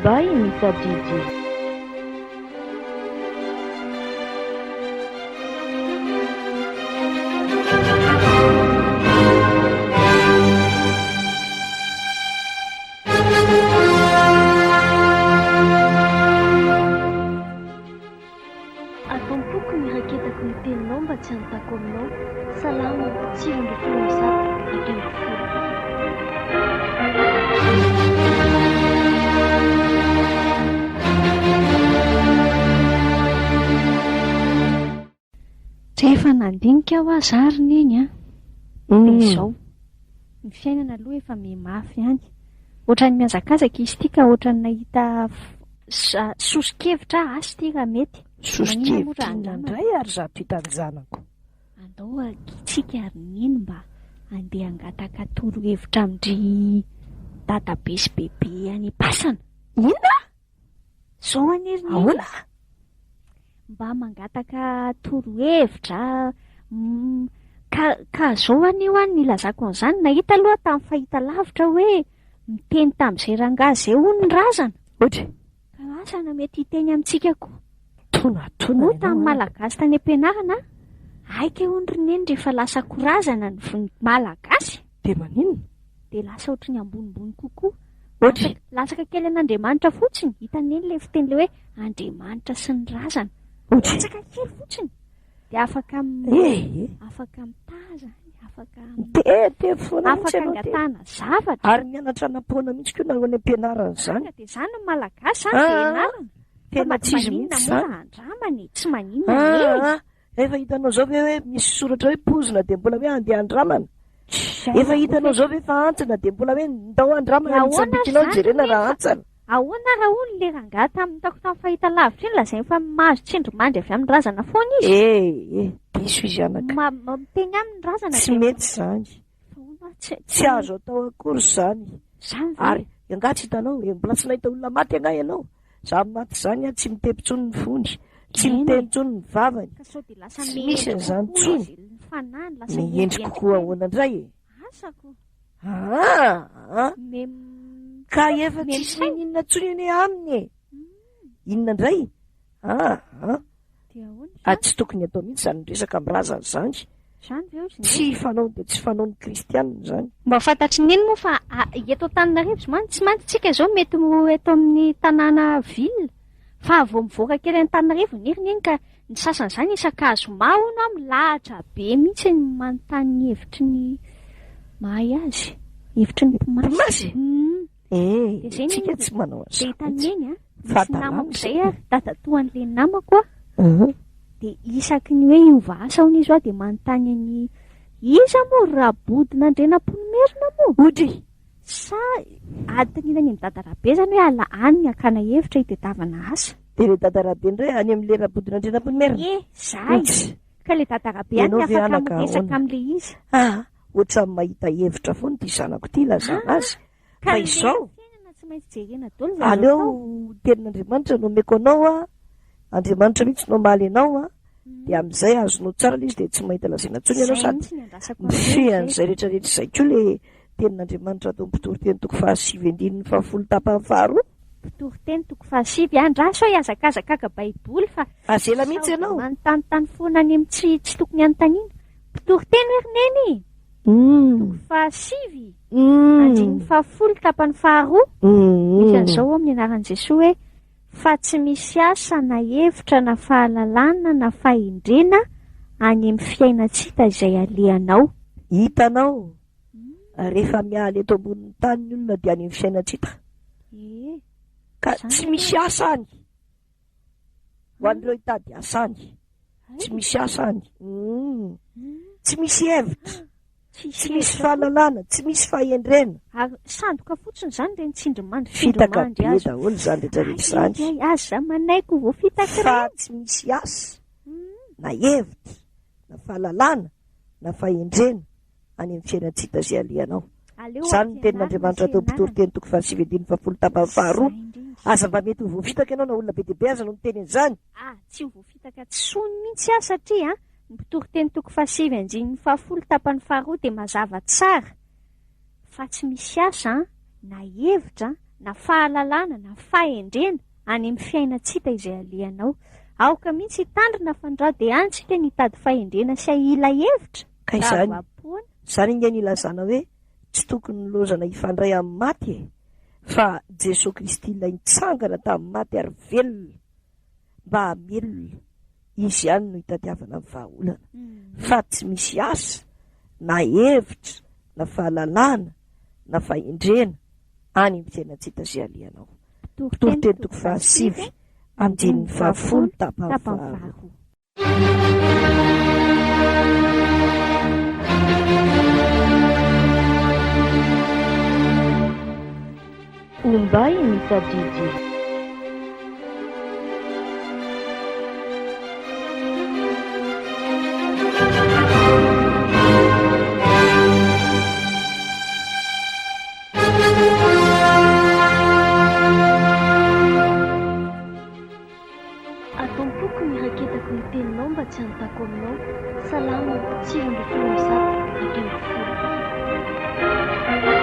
By Mita Gigi. Ato am-poko ny raketako ny teninao mba tsy hanontako aminao. Salamo 119, 11. Rehefa nandinika aho aza ary Neny a, dia izao, ny fiainana aloha efa miha-mafy ihany. Ohatran'ny mihazakazaka izy ity ka ohatran'ny nahita soso-kevitra aho, asa ity raha mety. Soso-kevitra inona indray ary izato hitan'ny-janako? Andao akia-tsika ry Neny mba handeha hangataka torohevitra amin-dry dadabe sy bebe any am-pasana. Inona? Zao anie ry Neny. Ahoana? Mba mangataka torohevitra ka ka zao anie hoa ny nilazako an'izany, nahita aloha tamin'ny fahita lavitra hoe miteny tamin'izay rangahy izay hono ny razana. Ohatry? Ka asa na mety hiteny amintsika koa. Tonatona Moa tamin'ny malagasy tany am-pianarana, aika hono ry Neny rehefa lasa korazana ny malagasy. Dia maninona? Dia lasa ohatry ny ambonimbony kokoa. Ohatry? Latsaka kely an'Andriamanitra fotsiny. Hitan'i Neny ilay fiteny ilay hoe Andriamanitra sy ny razana. Ohatry? Latsaka kely fotsiny. Dia afaka Eh! afaka mitaza, afaka Mitete foana mihitsy afaka ianao tena. angatahana zavatra. Ary mianatra hanam-poana mihitsy koa nareo any am-pianarana izany. Dia izany ny malagasy izany dia Ah, ianarana. Fa tena tsy izy maninona mihitsy moa izany. raha andramana e? Tsy maninona e. Ah, ah. Efa hitanao zao ve hoe misy soratra hoe pozina dia mbola hoe andeha andramana? Efa hitanao zao ve fa hantsana dia mbola hoe ndao andramana ny Ahoana tsambikinao izany jerena raha nefa? hantsana? Ahoana raha hono le rangahy tamin'ny hitako tamin'ny fahita lavitra iny lazainy fa mahazo tsindrimandry avy amin'ny razana foana izy? Eh eh, diso izy anaka. Ma- ma- miteny aminy ny razana Tsy dia mety izany. Fa hono aho tsy Tsy azo atao akory izany. Izany ve? Ary angaha tsy hitanao e, mbola tsy nahita olona maty angaha ianao? Izany maty izany an, tsy mitepy intsony ny fony, tsy Eny e. miteny intsony ny vavany. Ka sao dia lasa Tsy misy mihendry an'izany kokoa intsony. izy, ny fanahiny lasa Mihendry mihendrihendry kokoa kely. ahoana indray e? Asa ko. Aa! Mem Ka efa mem tsisy saina. niniana intsony anie aminy e. Inona indray? Aa! Dia ahoana Ah, izany? tsy tokony atao mihitsy izany miresaka amin'ny razana izany. Izany ve hozy Tsy fanao dia tsy fanaon'ny kristianina izany. Mba fantatry neny moa fa eto Antananarivo izao mantsy tsy mantsy tsika izao mety ho eto amin'ny tanàna ville fa vao mivoaka kely Antananarivo ny ry neny ka ny sasany izany isan-kazoma hono aho milahatra be mihitsy ny manontany ny hevitry ny mahay azy, hevitry ny mpimasy. Mpimasy? Eh, Dia zay tsika neny tsy manao dia an'izany hitan'i mihitsy. neny a, misy Fahadalana namako izay. izay ary, dadatoan'ilay namako a, Mhm. dia isaky ny hoe hiova asa hono izy hoa dia manontany an'i iza moa ry Rabodonandrianampoinimerina moa? Odry! Sa adinina any amin'i Dada Rabe izany hoe ala any ny hakana hevitra hitadiavana asa? Dia ilay Dada Rabe indray any amin'ilay Rabodonandrianampoinimerina? Ie, zay! Otsy! Ka ilay Dada Rabe any Ianao no ve afaka anaka miresaka ahoana? amin'ilay izy. Ah, ohatran'ny mahita hevitra foana ity zanako ity ilazana azy. Ka Fa ny izao, fiainana tsy maintsy jerena daholo izay azo aleo atao. tenin'Andriamanitra no omeko anao a, Andriamanitra mihitsy no hamaly anao a, dia amin'izay azonao tsara ilay izy dia tsy mahita lazaina intsony ianao Izay sady mihitsy ny andrasako amin'ireny mifehy izay. an'izay rehetra rehetra izay koa ilay tenin'Andriamanitra ato amin'ny Mpitoriteny toko fahasivy andininy fahafolo tapany faharoa. Mpitoriteny toko fahasivy, andraso aho hihazakazakaka baiboly fa Azela mihitsy sao dia ianao. manontanintany foana any amin'ny tsy tsy tokony hanontaniana. Mpitoriteny hoe ry Neny? Toko fahasivy, andininy fahafolo tapany faharoa, misy an'izao ao amin'ny anaran'i Jesoa hoe, Fa tsy misy asa na hevitra na fahalalana na fahendrena any amin'ny fiainan-tsy hita izay alehanao. Hitanao, rehefa miala eto ambonin'ny tany ny olona dia any amin'ny fiainan-tsy hita. Ka tsy misy asa any. Ho an'ireo hitady asa any. Tsy misy asa any. Tsy misy hevitra. Tsy misy fahalalana, tsy misy fahendrena. Ary sandoka fotsiny izany ireny tsindrimandry Fitaka tsindrimandry be azo. daholo izany rehetra rehetra izany. Ay, ay, aza manaiky ho voafitaka Fa ireny. tsy misy asa, na hevitra, na fahalalana, na fahendrena any amin'ny fiainan-tsy hita izay alehanao. Aleo Izany no ampianarina tenin'Andriamanitra sy atao ianarana. Mpitoriteny toko fahasivy andininy fahafolo tapany faharoa. Izay indrindra. Aza mba mety ho voafitaka ianao na olona be dia be aza no miteny an'izany. Ah, tsy ho voafitaka tsony mihitsy aho satria Ny Mpitoriteny toko fahasivy andininy fahafolo tapany faharoa dia mazava tsara fa tsy misy asa na hevitra. na fahalalana na fahendrena any amin'ny fiainan-tsy hita izay alehanao. Aoka mihitsy hitandrina fandrao dia any tsika ny hitady fahendrena sy hahila hevitra. Ka izany, izany ange no ilazana hoe tsy tokony lozana hifandray amin'ny maty e! Fa Jesoa Kristy ilay nitsangana tamin'ny maty ary velona mba hamelona, Izy ihany no hitadiavana ny vahaolana. Fa tsy misy asa na hevitra na fahalalana na fahendrena any amin'ny fiainan-tsy hita izay alehanao. Mpitoriteny toko fahasivy, andininy fahafolo tapany faharoa. Ombay ny tadidy. Ato am-poko ny iraketako ny teninao mba tsy hanotako aminao. Salamo 119.